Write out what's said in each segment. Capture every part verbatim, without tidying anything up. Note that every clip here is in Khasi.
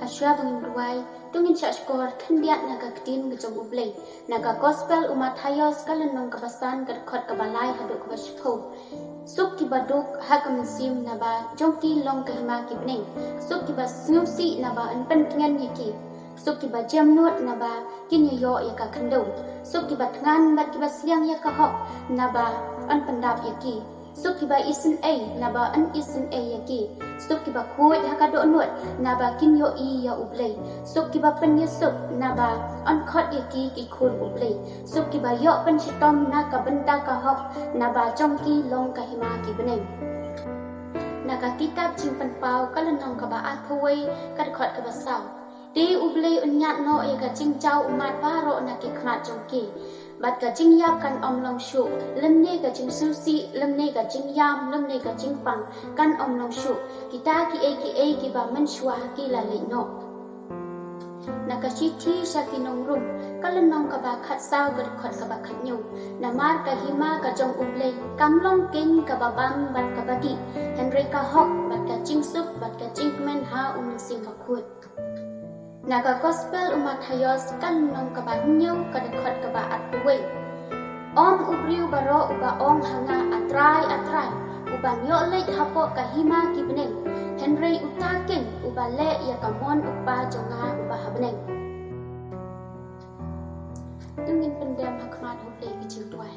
Hashwa ba ngin duwai, to ngin shah shkor khyndiat na ka ktien ka jong U Blei, na ka Gospel u Mathaios ka lynnong kaba san ka dkhot kaba lai haduh kaba shiphew. Suk kiba duk ha ka mynsiem naba jong ki long ka hima ki bneng. Suk kiba sngewsih naba yn pyntngen ïa ki. Suk kiba jemnud naba kin ïoh ïa ka khyndew. Suk kiba thngan bad kiba sliang ïa ka hok naba yn pyndap ïa ki. Suk kiba isynei naba yn isynei ïa ki. Suk kiba khuid ha ka dohnud naba kin ïohi ïa U Blei. Suk kiba pynïasuk naba yn khot ïa ki ki khun U Blei. Suk kiba ïoh pynshitom na ka bynta ka hok naba jong ki long ka hima ki bneng. Na ka kitab Jingpynpaw ka lynnong kaba arphew wei ka dkhot kaba saw. Te U Blei un ñiad noh ïa ka jingjaw ummat baroh na ki khmat jong ki. Bad ka jingïap kan ym long shuh, lymne ka jingsngewsih, lymne ka jingïam, lymne ka jingpang kan ym long shuh. Kita kiei kiei kiba mynshuwa ki la leit noh. Na ka shithi sha ki nong Rom ka lynnong kaba khatsaw ka dkhot kaba khathynñiew. Namar ka hima ka jong U Blei kam long keiñ kaba bam bad kaba dih, hynrei ka hok bad ka jingsuk bad ka jingkmen ha U Mynsiem Bakhuid. Na ka Gospel u Mathaios ka lynnong kaba hynñiew ka dkhot kaba arphew wei. Ym u briew baroh uba ong ha nga, A Trai, A Trai, uban ïoh leit hapoh ka hima ki bneng, hynrei uta keiñ uba leh ïa ka mon U Kpa jong nga uba ha bneng. To ngin pyndem ha khmat U Blei ka jingduwai.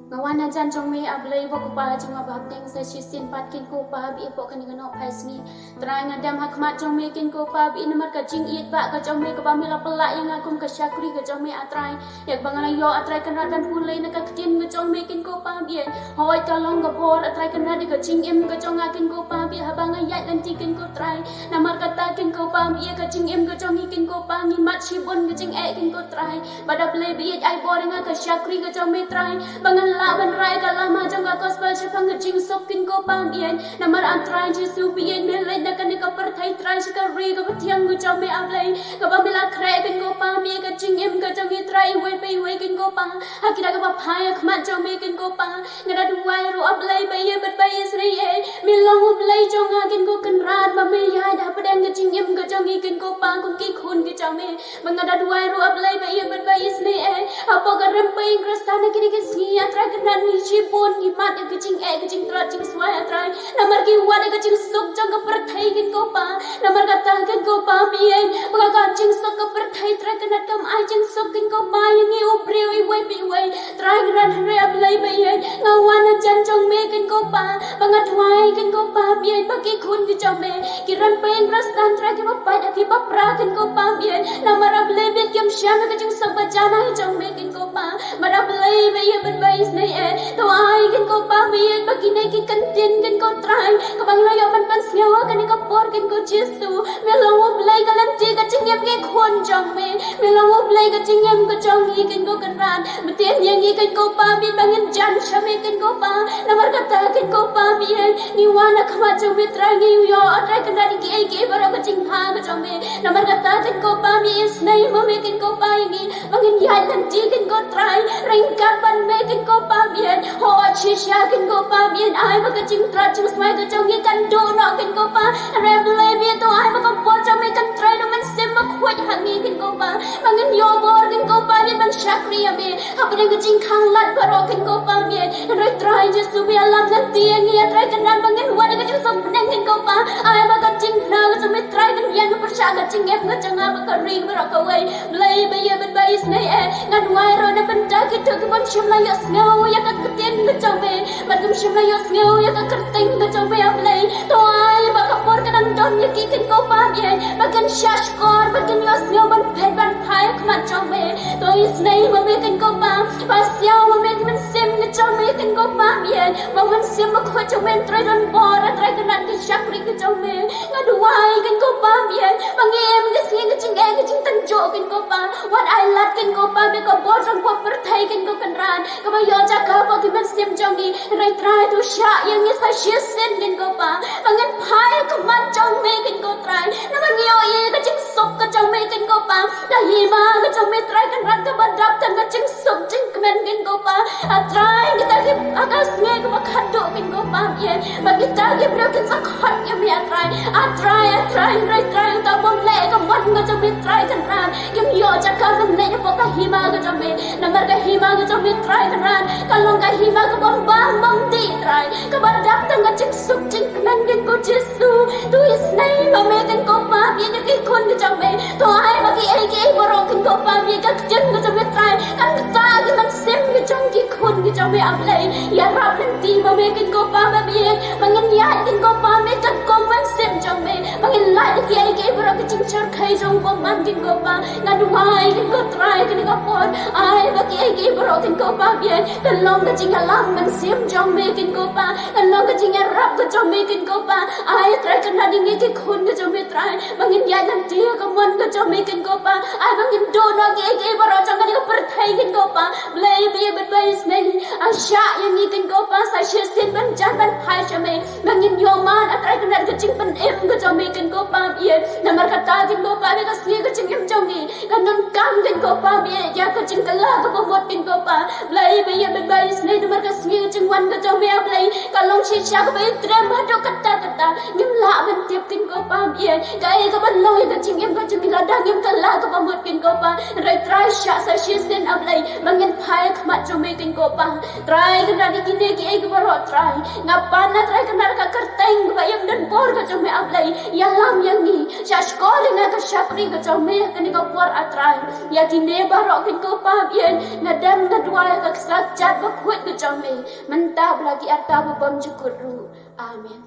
Nga wan hajan jong me A Blei, U Kpa jong nga ba ha bneng, sa shisien pat keiñ ko Pa ba ïeit, hapoh kane ka nohphai sngi Trai nga dem ha khmat jong me keiñ ko Pa ba ïeit, namar ka jingïeit ba ka jong me kaba me la pynlah ïa nga kum ka shakri ka jong me A Trai. Ïa kaba nga la ïoh A Trai Kynrad kan pule na ka ktien ka jong me keiñ ko Pa ba ïeit. Hooid ka long ka bor A Trai Kynrad ïa ka jingim ka jong nga keiñ ko Pa ba ïeit, haba nga ïaid lynti keiñ ko Trai. Namar kata keiñ ko Pa ba ïeit, ka jingim ka jong ngi keiñ ko Pa ngi mad shibun ka jingeh keiñ ko Trai. Bad A Blei ba ïeit, ai bor ïa nga ka shakri ka jong me Trai, ba ngan lah ban rai ka lama jong ka Gospel shaphang ka jingsuk keiñ ko Pa ba ïeit. Namar A Trai Jisu ba ïeit, me leit na kane ka pyrthei Trai sha ka ri kaba thiang ka jong me A Blei, kaba me la khreh keiñ ko Pa ba ïeit, ka jingim ka jong ngi Trai iwei pa iwei keiñ ko Pa. Ha kita kiba phai ha khmat jong me keiñ ko Pa, nga da duwai ruh A Blei ba ïeit bad ba isynei, me long U Blei jong nga keiñ ko Kynrad, ba me ïaid hapdeng ka jingim ka jong ngi keiñ ko Pa kum ki khun ki jong me. Ba nga da duwai ruh A Blei ba ïeit bad ba isynei, hapoh ka rympei Khristan ha kine ki sngi A Trai Kynrad ngi shibun ngi mad ïa ka jingeh ka jingtlot jingswai A Trai, namar ki wad ïa ka jingsuk jong ka pyrthei keiñ ko Pa. Namar kata keiñ ko Pa ba ïeit, ba ka jingsuk ka pyrthei Trai Kynrad kam ai jingsuk keiñ ko Pa ïa ngi u briew iwei pa iwei Trai Kynrad, hynrei A Blei ba ïeit, nga wan hajan jong me keiñ ko Pa, ba nga duwai keiñ ko Pa ba ïeit ba ki khun ki jong me, ki rympei Khristan Trai kiba pait ha kiba pra keiñ ko Pa ba ïeit, namar A Blei ba ïeit kim shem ïa ka jingsuk ba janai jong me keiñ ko Pa. Bad A Blei ba ïeit bad ba isynei, to ai keiñ ko Pa ba ïeit ba kine ki kyntien keiñ ko Trai, kaba ngi la ïoh ban pynsngew ha kane ka por keiñ ko Jisu. Me long U Blei ka lynti ka jingim ki khun jong me. Me long U Blei ka jingim ka jong ngi keiñ ko Kynrad. Bteng ïa ngi keiñ ko Pa ba ïeit ba ngin jan sha me keiñ ko Pa. Namar kata keiñ ko Pa ba ïeit, ngi wan ha khmat jong me Trai, ngi ïoh A Trai Kynrad ïa kiei kiei baroh ka jingpang ka jong me. Namar kata keiñ ko Pa ba ïeit, isynei ma me keiñ ko Pa ïa ngi, ba ngin ïaid lynti keiñ ko Trai ryngkat bad me keiñ ko Pa ba ïeit. Hooid shisha keiñ ko Pa ba ïeit, ai ba ka jingtlot jingswai ka jong ngi kan duh noh keiñ ko Pa. Hynrei A Blei ba ïeit, to ai ba ka bor jong me kan trei da U Mynsiem Bakhuid ha ngi keiñ ko Pa, ba ngin ïoh bor keiñ ko Pa ba ïeit ban shakri ïa me hapdeng ka jingkhang lad baroh keiñ ko Pa ba ïeit. Hynrei Trai Jisu ba ïalam, lynti ïa ngi A Trai Kynrad ba ngin wad ïa ka jingsuk bneng keiñ ko Pa. Ai ba ka jingkyrkhu ka jong me Trai kan ïeng pyrshah ka jingim ka jong nga bad ka ri baroh kawei. Blei ba ïeit bad ba isynei, nga duwai ruh na bynta kito ki bym shym la ïohsngew ïa ka ktien ka jong me, bad kim shym la ïohsngew ïa ka kyrteng ka jong me A Blei. To ai ba ka por ka dang don ïa ki keiñ ko Pa ba ïeit, ba kin shah shkor, ba kin ïohsngew ban peit ban phai ha khmat jong me. To isynei ma me keiñ ko Pa, ba siaw ma me ki mynsiem ki jong me keiñ ko Pa ba ïeit, ba U Mynsiem Bakhuid jong me un trei donbor A Trai Kynrad ki shakri ki jong me. Nga duwai keiñ ko Pa ba ïeit, ba ngi im ka sngi ka jingeh ka jingtynjuh keiñ ko Pa. Wat ai lad keiñ ko Pa ba ka bor jong ka pyrthei keiñ ko Kynrad kaba ïoh jaka hapoh ki mynsiem jong ngi. Hynrei Trai to shah ïa ngi sa shisien keiñ ko Pa, ba ngin phai ha khmat jong me keiñ ko Trai, namar ngi ïohi ka jingsuk ka jong me keiñ ko Pa. Ka hima ka jong me Trai Kynrad kaba dap tang ka jingsuk jing Men kin ko Pa, A Trai, kita ki, ha ka sngi kaba khadduh kin ko Pa, ïa, ba kita ki briew kin sa khot ïa me A Trai. A Trai, A Trai, Trai, Trai, uta u bym leh ka mon ka jong me Trai Kynrad. Kim ïoh jaka ban leit hapoh ka hima ka jong me. Namar ka hima ka jong me Trai Kynrad ka long ka hima kaba bam bam dih Trai. Kaba dap tang ka jingsuk jingkmen kin ko Jisu. To isynei ma me kin ko Pa, ïa ki khun ki jong me. To ai ba kiei kiei baroh kin ko Pa, ïa ka ktien ka jong me Trai kan ktah ki mynsiem ki jong ki khun ki jong me A Blei. Ïarap lynti ma me kin ko Pa, ba me, ba ngin ïaid kin ko Pa, me kat kum mynsiem jong me. Ba ngin lait ïa kiei kiei baroh ki jingshyrkhei jong u bymman kin ko Pa. Nga duwai kin ko Trai kane ka por. Ai ba kiei kiei baroh kin ko Pa, ïa kan long ka jingïalam mynsiem jong me kin ko Pa. Kan long ka jingïarap ka jong me kin ko Pa. Ai Trai Kynrad ïa ngi ki khun ka jong me Trai. Ba ngin ïaid lynti ïa ka mon ka jong me kin ko Pa. Ai ba ngin duh noh kiei kiei baroh jong kane ka pyrthei kin ko Pa. Blei ba ïa bad ba isynei. Ai shah ïa ngi kin ko Pa sa shisien ban jan ban phai sha me. Ba ngin ïoh man A Trai Kynrad ka jingpynim ka jong me kin ko Pa ïa. Namar kata kin ko Pa ïa ka sngi ka jingim jong ngi. Ka donkam kin ko Pa, me ïa ka jingkylla kaba mut kin ko Pa. Blei ba ïa bad ba isynei namar ka sngi ka jingwan ka jong me A Blei. Ka long shisha kaba ïa trem haduh katta katta. Ngim lah ban tip kin ko Pa, me ïa kaei kaban long ïa ka jingim ka jong ngi lada ngim kylla kaba mut kin ko Pa. Hynrei Trai shah sa shisien A Blei ba ngin phai ha khmat jong me kin ko Pa. Trai Kynrad ïa kine kiei kiei baroh Trai. Nga pan A Trai Kynrad ka kyrteng kaba im don bor ka jong me A Blei. Ïalam ïa ngi. Sha shkor ïa nga ka shakri ka jong me ha kane ka por A Trai. Ïa kine baroh kin ko Pa, ïa nga dem nga duwai ha ka kyrteng bakhuid ka jong me. Mynta bad la ki arta ba bymjukut ruh. Amen.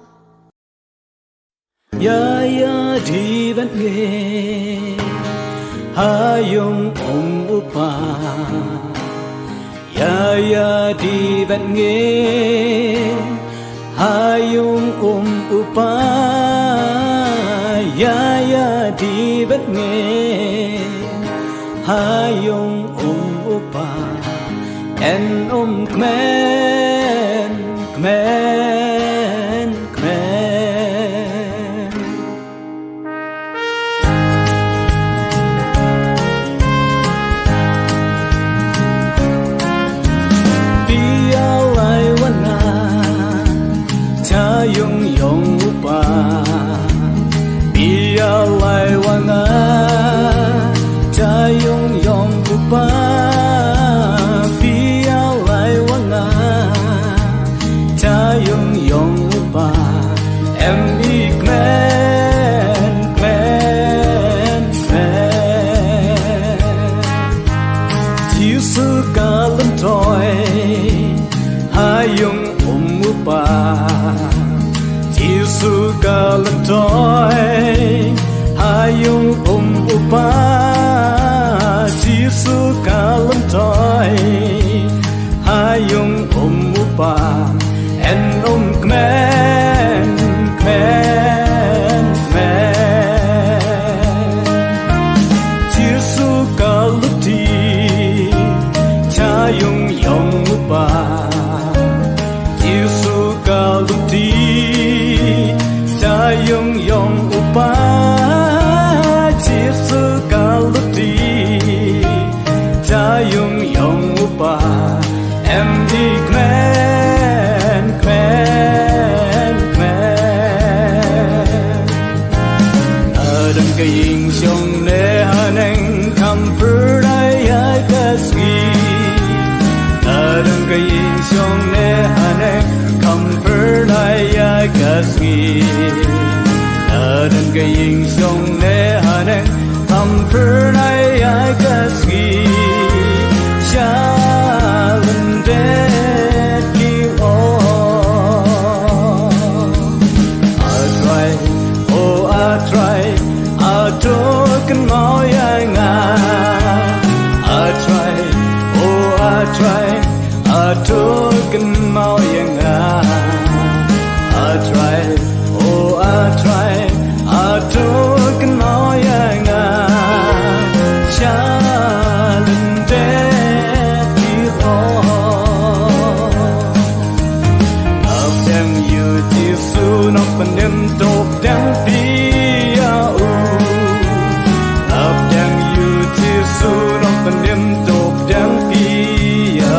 Ïa ïa di bad ngi ha ïung um u Pa. Ïa ïa di bad ngi ha ïung um u Pa. Ïa ïa di bad ngi ha ïung um u Pa. En um kmen kmen kmen. Phi ïa lai wan nga sha ïung ïong u Pa. Phi ïa lai wan nga sha ïung ïong u Pa. Phi ïa lai wan nga sha ïung ïong u Pa. Em i kmen kmen kmen. Jisu ka lyntoi ha ïung um u Pa. Jisu ka lyntoi ha ïung um u Pa. Jisu ka lyntoi ha ïung um u Pa. En um kmen kmen kmen. Jisu ka luti sha ïung ïong u Pa. Jisu ka luti sha ïung ïong u Pa. Jisu ka luti sha ïung ïong u Pa. Em i kmen kmen kmen. Adang ka ïing shong ne haneng kham pyrthei ïa ka sngi. Adang ka ïing shong ne haneng kham pyrthei ïa ka sngi. Adang ka ïing shong ne haneng kham pyrthei ïa ka sngi. Sha lyndet ki ong. A Trai, o A Trai, ato kynmaw ïa nga. A Trai, o A Trai, ato kynmaw ïa nga. A Trai, o A Trai, ato kynmaw ïa nga. Sha lyndet ki ong. Nga pdiang ïa u Jisu, nongpynim, to pdiang phi ïa u. Nga pdiang ïa u Jisu, nongpynim, to pdiang phi ïa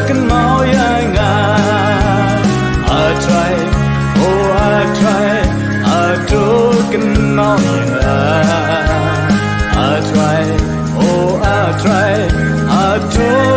Kynmaw ïa nga, A Trai, oh A Trai, hato kynmaw ïa nga. A Trai, oh A Trai, hato